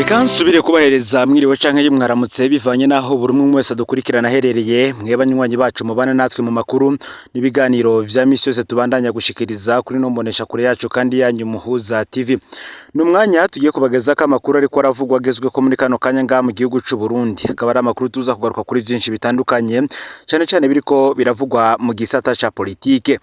Reka nsubire kubahereza mwiriwe canke mwaramutse, bivanye naho buri umwe wese adukurikirana aherereye. Mwe banywanyi bacu mubana natwe mu makuru n'ibiganiro vya misi yose tubandanya gushikiriza kuri no mbonesha kure yacu kandi yanyu Muhuza TV. Ni umwanya tugiye kubagezako amakuru ariko aravugwa, agezwe ko muri kano kanya ngaha mu gihugu c'u Burundi. Akaba ari amakuru tuza kugaruka kuri vyinshi bitandukanye, cane cane biriko biravugwa mu gisata ca politike.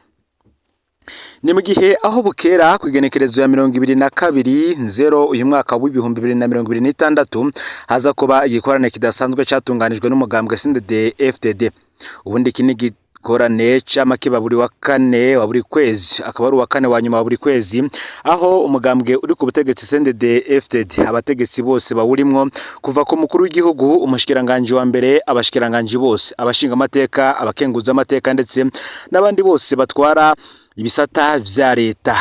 Ni mu gihe aho bukera ku igenekerezo ya 22/0 uyu mwaka w'2026 haza kuba igikorane kidasanzwe catunganijwe n'umugambwe CNDD FDD. Ubundi iki ni igikorane cama kiba buri wa kane wa buri kwezi, akaba ari uwa kane wa nyuma wa buri kwezi, aho umugambwe uri ku butegetsi CNDD FDD, abategetsi bose bawurimwo, kuva ku mukuru w'igihugu, umushikiranganji wa mbere, abashikiranganji bose, abashingamateka, abakenguzamateka ndetse n'abandi bose batwara ibisata vya leta,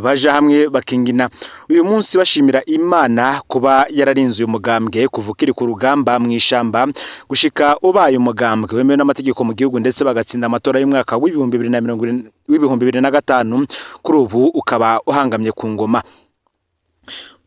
baja hamwe bakingina uyu munsi bashimira Imana kuba yararinze uyu mugambwe kuva ukiri ku rugamba mw'ishamba gushika ubaye umugambwe wemewe n'amategeko mu gihugu, ndetse bagatsinda amatora y'umwaka w'2025, kuri ubu ukaba uhangamye ku ngoma.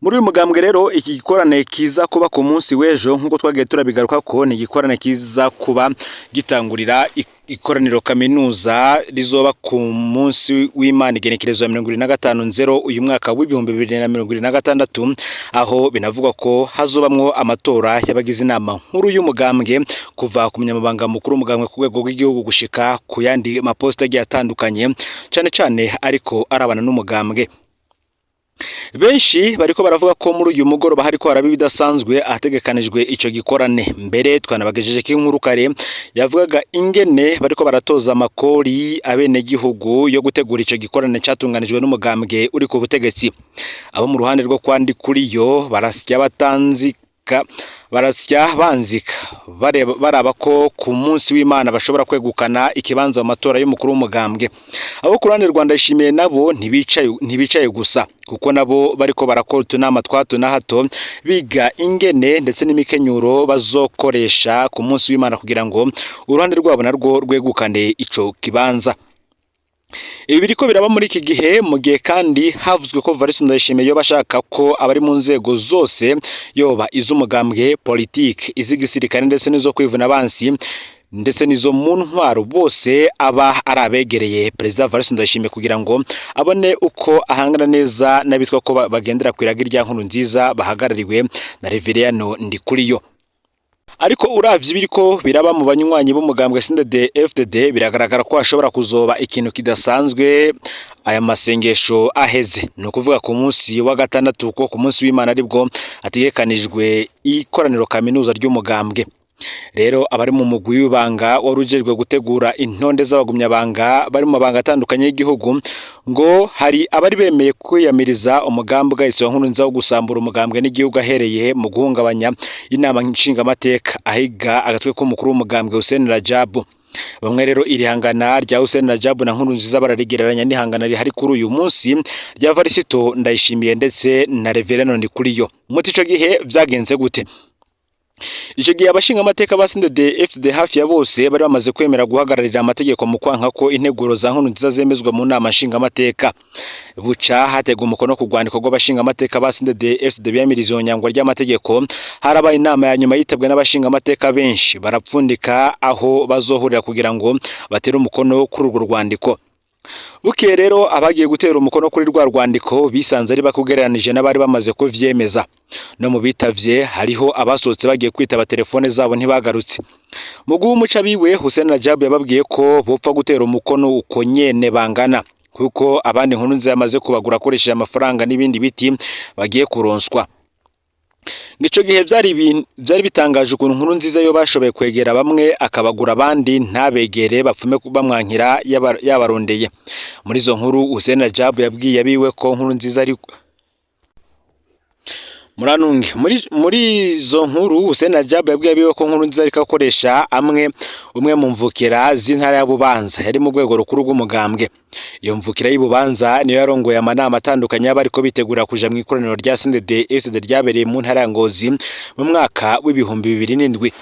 Muri uyu mugambwe rero, iki gikorane kiza kuba ku munsi w'ejo, nk'uko twagiye turabigaruka ko ni igikorane kiza kuba gitangurira ikoraniro kaminuza rizoba ku munsi w'Imana, igenekerezo ya 25/0 uyu mwaka w'2026, aho binavugwa ko hazobamwo amatora y'abagize inama nkuru y'umugambwe, kuva ku munyamabanga mukuru w'umugambwe ku rwego rw'igihugu gushika ku yandi maposita agiye atandukanye, cane cane ariko arabana n'umugambwe. Benshi bariko baravuga ko muri uyu mugoroba hariko haraba ibidasanzwe ahategekanijwe ico gikorane. Mbere twanabagejeje ko inkuru kare yavugaga ingene bariko baratoza amakori abenegihugu yo gutegura ico gikorane catunganijwe n'umugambwe uri ku butegetsi. Abo mu ruhande rwo kwandi kuri yo barasya batanzika, barasya banzika, baraba ko ku munsi w'Imana bashobora kwegukana ikibanza mu matora y'umukuru w'umugambwe. Abo ku ruhande rwa Ndayishimiye nabo ntibicaye gusa, kuko nabo bariko barakora utunama twa hato na hato, biga ingene ndetse n'imikenyuro bazokoresha ku munsi w'Imana kugira ngo uruhande rwabo narwo rwegukane ico kibanza. Ibi biriko biraba muri iki gihe, mu gihe kandi havuzwe ko Evariste Ndayishimiye yoba ashaka ko abari mu nzego zose, yoba iz'umugambwe, politike, iz'igisirikare ndetse n'izo kwivuna abansi ndetse n'izo mu ntwaro, bose aba ari abegereye Perezida Evariste Ndayishimiye, kugira ngo abone uko ahangana neza n'abitwa ko bagendera ku iragi rya Nkurunziza bahagarariwe na Reveriyano Ndikuriyo. Ariko uravye ibiriko biraba mu banywanyi b'umugambwe CNDD FDD, biragaragara ko hashobora kuzoba ikintu kidasanzwe aya masengesho aheze, ni ukuvuga ku munsi wa gatandatu, kuko ku munsi w'Imana aribwo hategekanijwe ikoraniro kaminuza ry'umugambwe. Rero abari mu mugwi w'ibanga wari ujejwe gutegura intonde z'abagumyabanga bari mu mabanga atandukanye y'igihugu, ngo hari abari bemeye kwiyamiriza umugambi ugahise wa Nkurunziza wo gusambura umugambwe n'igihugu, ahereye mu guhungabanya inama nshingamateka, ahiga agatwe k'umukuru w'umugambwe Hussein Rajabu. Bamwe rero iri hangana rya Hussein Rajabu na Nkurunziza bararigereranya n'ihangana rihari kuri uyu munsi rya Varisito Ndayishimiye ndetse na Reverendo Ndikuriyo. Muti ico gihe vyagenze gute? Icyo gihe abashingamateka ba CNDD FDD hafi ya bose bari bamaze kwemera guhagararira amategeko mu kwanka ko integuro za Nkurunziza zemezwa mu nama nshingamateka. Buca hategwa umukono ku rwandiko rw'abashingamateka ba CNDD FDD biyamiriza iyo nyangwa ry'amategeko. Harabaye inama ya nyuma yitabwe n'abashingamateka benshi, barapfundika aho bazohurira kugira ngo batere umukono kuri urwo rwandiko. Bukeye rero, abagiye gutera umukono kuri rwa rwandiko bisanze ari bakugereranije n'abari bamaze kuvyemeza. No mu bitavye hariho abasohotse bagiye kwitaba telefone zabo, ntibagarutse. Mu guha umuco abiwe, Hussein Rajabu yababwiye ko bopfa gutera umukono uko nyene bangana, kuko abandi Nkurunziza yamaze kubagura akoresheje amafaranga n'ibindi biti bagiye kuronswa. Ico gihe vyari bitangaje ukuntu Nkurunziza yo bashoboye kwegera bamwe akabagura, abandi ntabegere, bapfume bamwankira yabarondeye. Muri izo nkuru, Hussein Rajabu yabwiye abiwe ko Nkurunziza ari muranunge. Muri izo nkuru, Hussein Rajabu yabwiye abiwe ko Nkurunziza ariko akoresha amwe umwe mu mvukira z'intara ya Bubanza yari mu rwego rukuru rw'umugambwe. Iyo mvukira y'Ibubanza niyo yarongoye amanama atandukanye y'abariko bitegura kuja mu ikoraniro rya CNDD FDD ryabereye mu ntara ya Ngozi mu mwaka w'2007.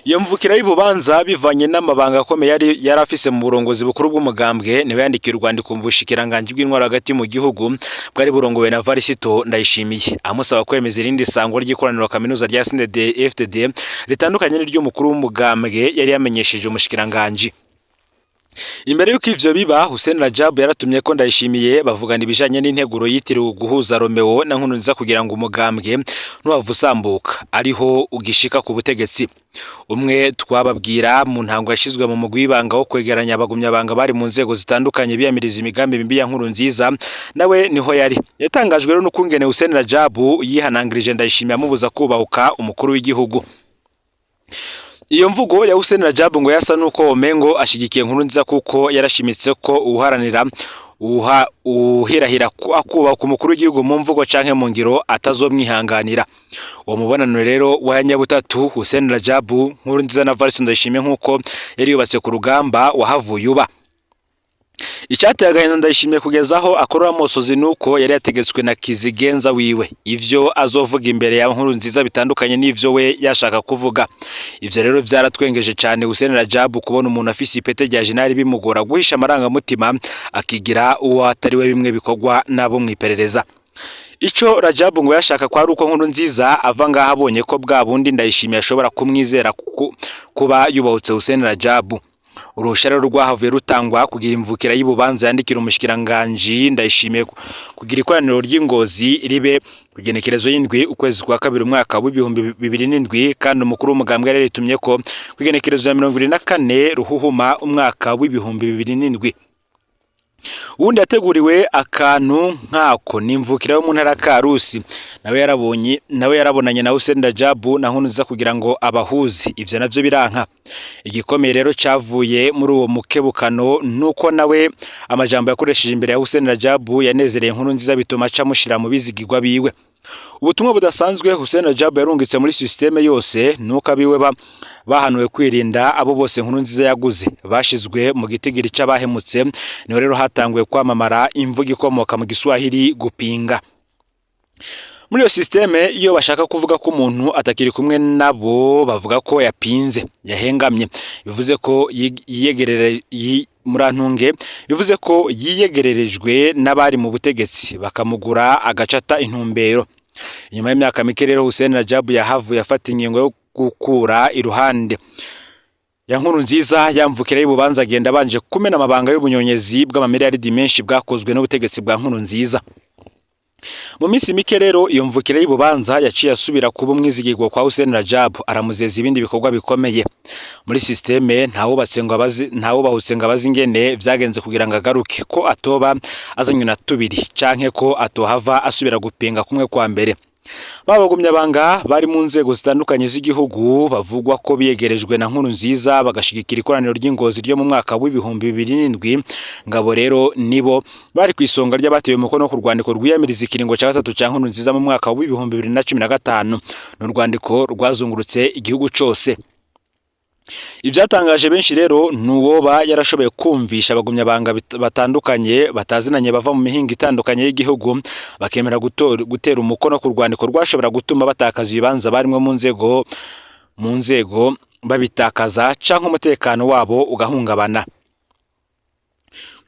Iyo mvukira y'Ibubanza, bivanye n'amabanga akomeye yari afise mu burongozi bukuru bw'umugambwe, niwe yandikiye urwandiko mu bushikiranganji bw'intwaro hagati mu gihugu bwari burongowe na Varisito Ndayishimiye, amusaba kwemeza irindi sango ry'ikoraniro kaminuza rya CNDD FDD ritandukanye n'iry'umukuru w'umugambwe yari yamenyesheje umushikiranganji. Imbere y'uko ivyo biba, Hussein Rajab yaratumye ko Ndayishimiye bavugana ibijanye n'integuro yitiriwe guhuza Romeo na Nkurunziza kugira ngo umugambwe ntuhave usambuka ariho ugishika ku butegetsi. Umwe twababwira mu ntango yashizwe mu mugwi w'ibanga wo kwegeranya abagumyabanga bari mu nzego zitandukanye biyamiriza imigambi mibi ya Nkurunziza, nawe niho yari. Yatangajwe rero n'ukungene Hussein Rajab yihanangirije Ndayishimiye amubuza kubahuka umukuru w'igihugu. Iyo mvugo ya Hussein Rajab ngo yasa nuko omengo ashigikiye Nkurunziza, kuko yarashimitse ko uharanira uha uhirahira akubaha ku mukuru w'igihugu mu mvugo canke mu ngiro atazomwihanganira. Uwo mubonano rero wa nyabutatu, Hussein Rajab, Nkurunziza na Varisi Ndayishimiye, nkuko yari yubatse ku rugamba, wahavuye uba. Icyateye agahinda Ndayishimiye kugeza aho akorora amosozi nuko yari yategetswe na Kizigenza wiwe ivyo azovuga imbere ya Nkurunziza bitandukanye n'ivyo we yashaka kuvuga. Ivyo rero vyaratwengeje cane Hussein Rajab, kubona umuntu afise ipete rya général bimugora guhisha amarangamutima akigira uwo atari we, bimwe bikorwa n'abo mw'iperereza. Ico Rajab ngo yashaka kwa ari uko Nkurunziza ava ngaho abonye ko bwa bundi Ndayishimiye ashobora kumwizera kuba yubahutse Hussein Rajab. Uruhusha rero rwahavuye rutangwa kugira imvukira y'Ibubanza yandikira umushikiranganji Ndayishimiye kugira ikoraniro ry'Ingozi ribe kugenekerezo y'indwi ukwezi kwa kabiri umwaka w'2007, kandi umukuru w'umugambwe yari yaritumye ko kugenekerezo ya 24 Ruhuhuma umwaka w'2007. Uwundi yateguriwe akantu nk'ako ni imvukira yo mu ntara ya Karusi, nawe yarabonye, nawe yarabonanye na Hussein Rajabu na Nkurunziza kugira ngo abahuze, ivyo navyo biranka. Igikomeye rero cavuye muri uwo mukebukano nuko nawe amajambo yakoresheje imbere ya Hussein Rajabu yanezereye Nkurunziza, bituma aca amushira mu bizigirwa biwe. Ubutumwa budasanzwe Hussein Rajabu yarungitse muri système yose nuko abiwe bahanuwe kwirinda abo bose Nkurunziza yaguze bashizwe mu gitigiri c'abahemutse. Niho rero hatanguye kwamamara imvugo ikomoka mu Giswahili, gupinga. Muri iyo système, iyo bashaka kuvuga ko umuntu atakiri kumwe nabo, bavuga ko yapinze, yahengamye, bivuze ko yiyegerere murantunge, bivuze ko yiyegererejwe n'abari mu butegetsi bakamugura agacata intumbero. Inyuma y'imyaka mike rero, Hussein Rajabu yahavuye afata ingingo yo gukura iruhande ya Nkurunziza yamvukira y'Ububanza, agenda abanje kumena amabanga y'ubunyonyezi bw'amamiliyaridi menshi bwakozwe n'ubutegetsi bwa Nkurunziza. Mu minsi mike rero, iyo mvukira y'Ibubanza yaciye asubira kuba umwizigirwa kwa Hussein Rajab, aramuzeza ibindi bikorwa bikomeye muri système. Ntawubatse ngo abazi, ntawubahutse ngo abazi ingene vyagenze kugira ngo agaruke, ko atoba azanywe na tubiri canke ko atohava asubira gupinga kumwe kwa mbere. Babagumyabanga bari mu nzego zitandukanye z'igihugu bavugwa ko biyegerejwe na Nkurunziza bagashigikira ikoraniro ry'Ingozi ryo mu mwaka w'2007, ngabo rero nibo bari ku isonga ry'abateye umukono ku rwandiko rwiyamiriza ikiringo cya gatatu cya Nkurunziza mu mwaka w'2015. Ni urwandiko rwazungurutse igihugu cose. Ibyatangaje benshi rero ni uwoba yarashoboye kumvisha abagumyabanga batandukanye batazinanye bava mu mihingo itandukanye y'igihugu bakemera gutera umukono ku rwandiko rwashobora gutuma batakaza ibibanza barimwo mu nzego babitakaza canke umutekano wabo ugahungabana.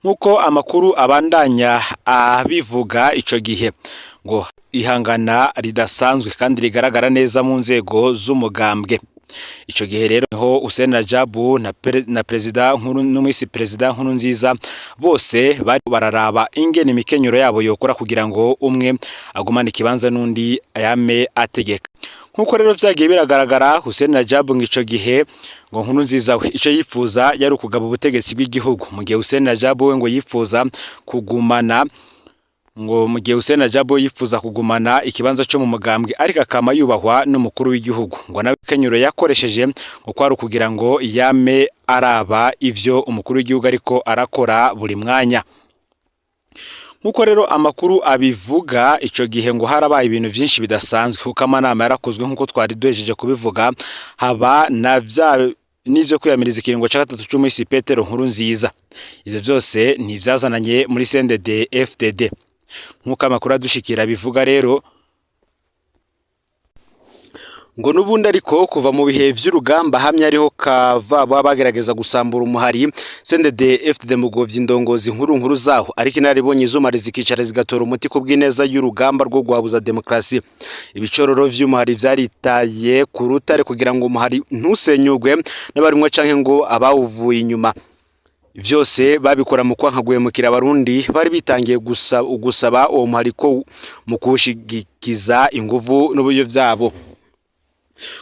Nk'uko amakuru abandanya abivuga, ico gihe ngo ihangana ridasanzwe kandi rigaragara neza mu nzego z'umugambwe. Ico gihe rero niho Hussein Rajabu na perezida Nkuru n'umwisi perezida Nkurunziza bose bari bararaba ingene imikenyero yabo yokora kugira ngo umwe agumane ikibanza n'undi yame ategeka. Nk'uko rero vyagiye biragaragara, Hussein Rajabu ngo ico gihe ngo Nkurunziza we ico yifuza yari ukugaba ubutegetsi bw'igihugu, mu gihe Hussein Rajabu we ngo yifuza kugumana, ngo mu gihe Hussein Rajabu yifuza kugumana ikibanza cyo mu mugambwe ariko akama yubahwa n'umukuru w'igihugu. Ngo nawe kenyuro yakoresheje ngo kwari ukugira ngo yame araba ivyo umukuru w'igihugu ariko arakora buri mwanya. Nk'uko rero amakuru abivuga, ico gihe ngo harabaye ibintu vyinshi bidasanzwe, kuko amanama yarakozwe nk'uko twari duhejeje kubivuga, haba na vya n'ivyo kwiyamiriza ikiringo ca gatatu c'umuhisi Petero Nkurunziza. Ivyo vyose ntivyazananye muri CNDD FDD. Nk'uko amakuru adushikira bivuga rero, Ngo n'ubundi ariko kuva mu bihe vy'urugamba hamye ariho kava baba bagerageza gusambura umuhari CNDD FDD mu govya indongozi nkuru nkuru zaho, ariko inararibonye izumara zikicara zigatora umuti ku bw'ineza y'urugamba rwo guhabuza demokarasi. Ibicororo vy'umuhari vyaritaye ku rutare kugira ngo umuhari ntusenyugwe n'abarimwo canke ngo abawuvuye inyuma. Vyose babikora mu kwanka guhemukira Abarundi bari bitangiye gusaba uwo muhari ko mu kuwushigikiza inguvu n'uburyo vyabo.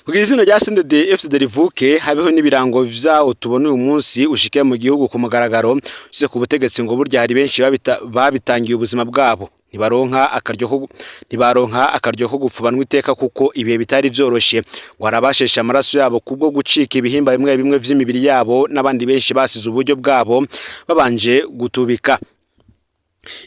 Kugira izina rya CNDD FDD rivuke, habeho n'ibirango vyawo tubona uyu munsi, ushike mu gihugu ku mugaragaro ushyize ku butegetsi, ngo burya hari benshi babitangiye ubuzima bwabo, ntibaronka akaryo ko gupfubanwa iteka, kuko ibihe bitari vyoroshe. Ngo hari abasheshe amaraso yabo kubwo gucika ibihimba bimwe bimwe vy'imibiri yabo, n'abandi benshi basize uburyo bwabo babanje gutubika.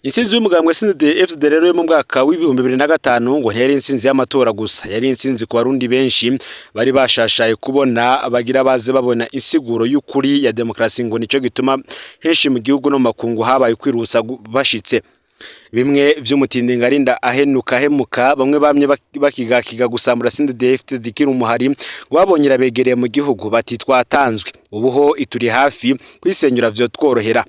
Intsinzi y'umugambwe CNDD FDD rero yo mu mwaka w'2005 ngo ntiyari intsinzi y'amatora gusa, yari intsinzi ku Barundi benshi bari bashashaye kubona bagira baze babona insiguro y'ukuri ya demokarasi. Ngo nico gituma henshi mu gihugu no mu makungu habaye kwirutsa bashitse bimwe vy'umutindi arinda ahenuka ahemuka. Bamwe bamye bakigakiga gusambura CNDD FDD kiri umuhari, ngo babonye irabegereye mu gihugu, bati twatanzwe, ubuho ituri hafi, kwisenyura vyo tworohera.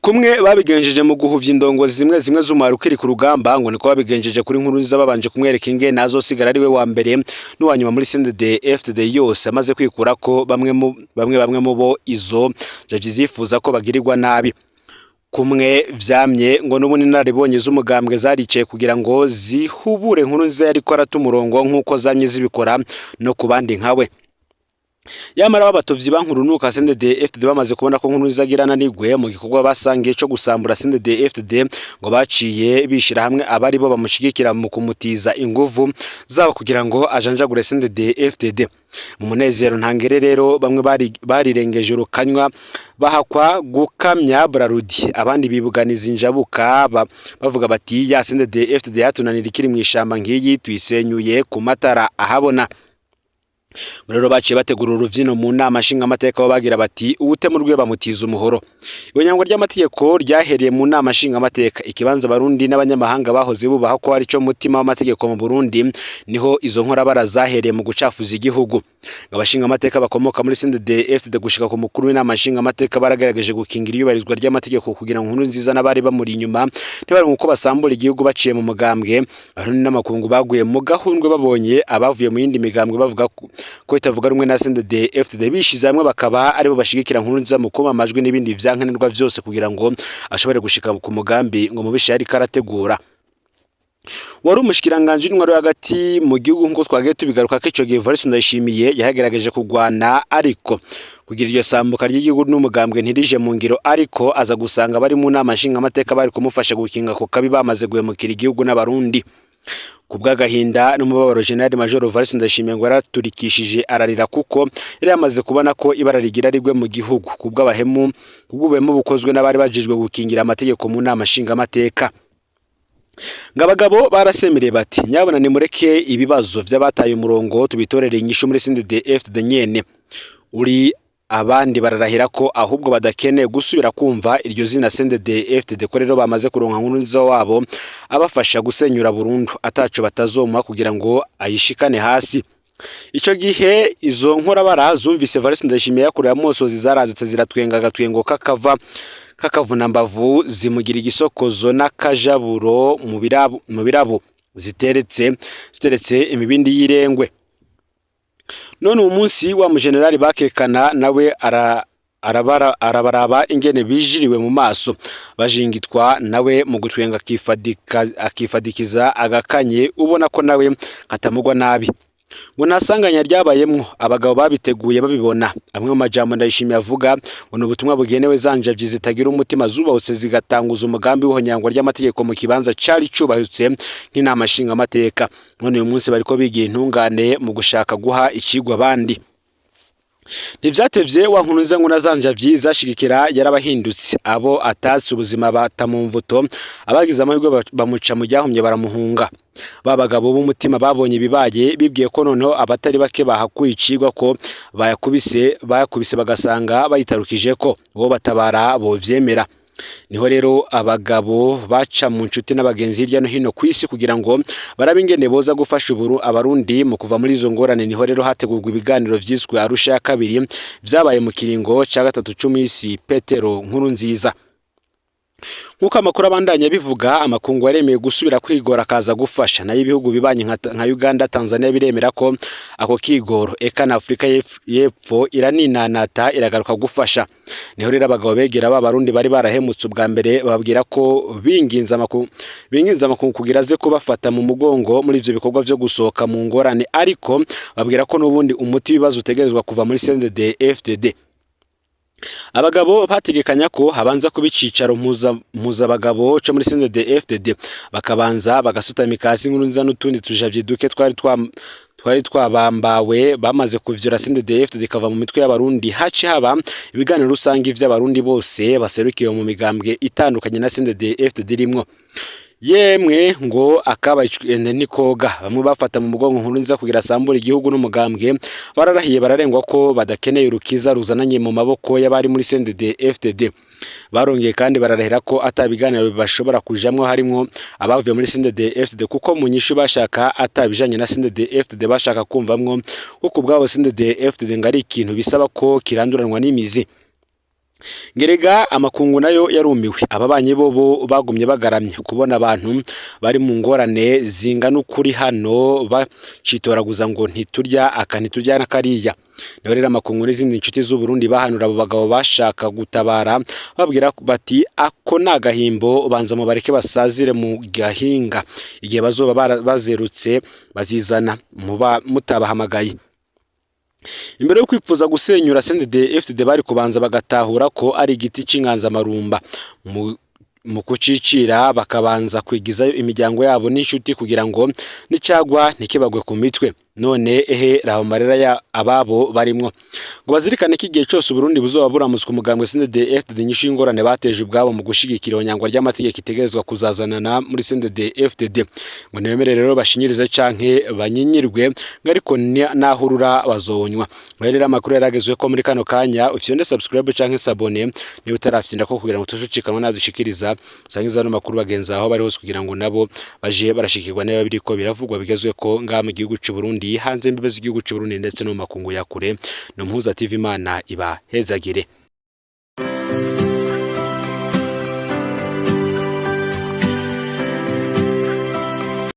Kumwe babigenjeje mu guhuvya indongozi zimwe zimwe z'umuhari ukiri ku rugamba, ngo niko babigenjeje kuri Nkurunziza, babanje kumwereka ingene azosigara ari we wa mbere n'uwa nyuma muri CNDD FDD yose, amaze kwikura ko bamwe mu bamwe bamwe mu bo izo javyi zifuza ko bagirirwa nabi. Kumwe vyamye, ngo n'ubundi inararibonye z'umugambwe zaricaye kugira ngo zihubure Nkurunziza yariko arata umurongo, nk'uko zamye zibikora no ku bandi nkawe. Yamara babatovyi bankurunuka CNDD FDD bamaze kubona ko Nkurunziza agira ananigwe mu gikorwa basangiye co gusambura CNDD FDD, ngo baciye bishira hamwe abari bo bamushigikira mu kumutiza inguvu zabo kugira ngo ajanjagure CNDD FDD. Mu munezero ntangere rero, bamwe barirengeje urukanywa bahakwa gukamya Brarudi, abandi bibuganiza injabuka bavuga bati ya CNDD FDD yatunanira ikiri mu ishamba ngiyi tuyisenyuye ku matara ahabona. Rero baciye bategura uruvyino mu nama nshingamateka, aho bagira bati uwutema urwiwe bamutiza umuhoro. Ihonyangwa ry'amategeko ryahereye mu nama nshingamateka, ikibanza Abarundi n'abanyamahanga bahoze bubaha ko ari cyo mutima w'amategeko mu Burundi. Niho izo nkorabara zahereye mu gucafuza igihugu. Abashingamateka bakomoka muri CNDD FDD gushika ku mukuru w'inama nshingamateka baragerageje gukingira iyubahirizwa ry'amategeko kugira ngo Nkurunziza n'abari bamuri inyuma ntibaronke uko basambura igihugu baciye mu mugambwe. Abarundi n'amakungu baguye mu gahundwe babonye abavuye mu yindi migambwe bavuga ko itavuga rumwe na CNDD FDD bishize hamwe, bakaba aribo bashigikira Nkurunziza mu kuma amajwi n'ibindi vyankenerwa vyose kugira ngo ashobore gushika ku mugambi ngo mubisha yariko arategura. Wari umushikiranganje w'intwaro hagati mu gihugu, nk'uko twagiye tubigaruka ko ico gihe Evariste Ndayishimiye yahagerageje kugwana, ariko kugira iryo sambuka ry'igihugu n'umugambwe ntirije mu ngiro, ariko aza gusanga bari mu nama nshingamateka bari kumufasha gukinga ako kabi bamaze guhemukira igihugu n'Abarundi. Ku bw'agahinda n'umubabaro, General Major Evariste Ndayishimiye ngo yaraturikishije ararira, kuko yari yamaze kubona ko ibara rigira rigwe mu gihugu kubw'abahemu, kubw'ubuhemu bukozwe n'abari bajejwe gukingira amategeko mu nama nshingamateka. Ngo abagabo barasemereye bati nyabona nimureke ibibazo vy'abataye umurongo tubitorere inyishu muri CNDD FDD nyene uri. Abandi bararahira ko ahubwo badakeneye gusubira kumva iryo zina CNDD FDD, ko rero bamaze kuronka Nkurunziza wabo abafasha gusenyura burundu, ataco batazomuha kugira ngo ayishikane hasi. Ico gihe izo nkorabara zumvise Evariste Ndayishimiye yakorera amosozi, zarazutse ziratwenga agatwengo kakava kakavunambavu, zimugira igisokozo n'akajaburo mu birabo ziteretse imibindi y'irengwe. None uwo munsi wa mujenerali bakekana nawe arabaraba ingene bijiriwe mu maso, bajingitwa nawe mu gutwenga, akifadikiza agakanye, ubona ko nawe katamugwa nabi. Ngo ntasanganya ryabayemwo, abagabo babiteguye babibona. Amwe mu majambo Ndayishimiye avuga ngo ni ubutumwa bugenewe za njavyi zitagira umutima zubahutse zigatanguza umugambi w'ihonyangwa ry'amategeko mu kibanza cari cubahutse nk'inama nshingamateka. None uyu munsi bariko bigira intungane mu gushaka guha icigwa abandi. Ntivyatevye, wa Nkurunziza ngo na za njavyi zashigikira yarabahindutse, abo atatse ubuzima bata mu mvuto, abagize amahirwe bamuca mu ryahumye baramuhunga. Ba bagabo b'umutima babonye ibibaye, bibwiye ko noneho abatari bake bahakuye icigwa, ko bayakubise bayakubise bagasanga bayitarukije, ko uwo batabara bovyemera. Niho rero abagabo baca mu nshuti n'abagenzi hirya no hino ku isi kugira ngo barabe ingene boza gufasha abarundi mu kuva muri izo ngorane. Niho rero hategurwa ibiganiro vyiswe Arusha ya kabiri, vyabaye mu kiringo ca gatatu c'umisi Petero Nkurunziza. Nk'uko amakuru abandanya bivuga, amakungu yaremeye gusubira kwigora akaza gufasha, nayo ibihugu bibanye nka Uganda, Tanzania biremera ko ako kigoro, eka na Afurika y'Epfo iraninanata iragaruka gufasha. Niho rero abagabo begera ba barundi bari barahemutse ubwa mbere, bababwira ko binginze amakungu kugira aze kubafata mu mugongo muri ivyo bikorwa vyo gusohoka mu ngorane, ariko babwira ko n'ubundi umuti w'ibibazo utegerezwa kuva muri CNDD FDD. Abagabo bategekanya ko habanza kuba icicaro mpuzabagabo co muri CNDD FDD, bakabanza bagasutama ikasi Nkurunziza n'utundi tujavye duke twari twabambawe. Bamaze kuvyura CNDD FDD ikava mu mitwe y'abarundi, hace haba ibiganiro rusange vy'abarundi bose baserukiye mu migambwe itandukanye na CNDD FDD irimwo. Yemwe ngo akabaye nikoga, bamwe bafata mu mugongo Nkurunziza kugira asambure igihugu n'umugambwe bararahiye bararengwa ko badakeneye urukiza ruzananye mu maboko y'abari muri CNDD FDD. Barongeye kandi bararahira ko atabiganiro bashobora kujamwo harimwo abavuye muri CNDD FDD, kuko mu nyishu bashaka atabijanye na CNDD FDD bashaka kumvamwo, kuko ubwabo CNDD FDD ngo ari ikintu bisaba ko kiranduranwa n'imizi. Ngerega amakungu nayo yarumiwe, ababanyi bobo bagumye bagaramye kubona abantu bari mu ngorane zingana ukuri hano bacitoraguza ngo ntiturya aka ntiturya na kariya. Niho rero amakungu n'izindi nshuti z'u Burundi bahanura abo bagabo bashaka gutabara, babwira bati ako ni agahimbo, banza mubareke basazire mu gahinga, igihe bazoba bazerutse bazizana muba mutabahamagaye. Imbere yo kwipfuza gusenyura CNDD FDD bari kubanza bagatahura ko ari igiti c'inganzamarumba, mu kucicira bakabanza kwigizayo imiryango yabo n'inshuti kugira ngo nicagwa ntikibagwe ku mitwe. None ehe raba amarira ya ababo barimwo, ngo bazirikane ko igihe cose Uburundi buzoba buramutswe umugambwe CNDD FDD, inyishu y'ingorane bateje ubwabo mu gushigikira ihonyangwa ry'amategeko itegerezwa kuzazanana muri CNDD FDD. Ngo ntibemere rero bashinyirize canke banyinyirwe, ngo ariko nahurura bazonywa. Ngo rero amakuru yaragezwe ko muri kano kanya ufyonde subscribe canke s'abonner niba utarafyinda ko, kugira ngo tujucikanwa nadushikiriza usangiza ano makuru bagenzi aho bari hose, kugira ngo nabo baje barashikirwa niba biriko biravugwa bigezwe ko ngaha mu gihugu c'u Burundi, hanze imbibe z'igihugu c'u Burundi ndetse no mu makungu ya kure. No Muhuza TV, Imana ibahezagire.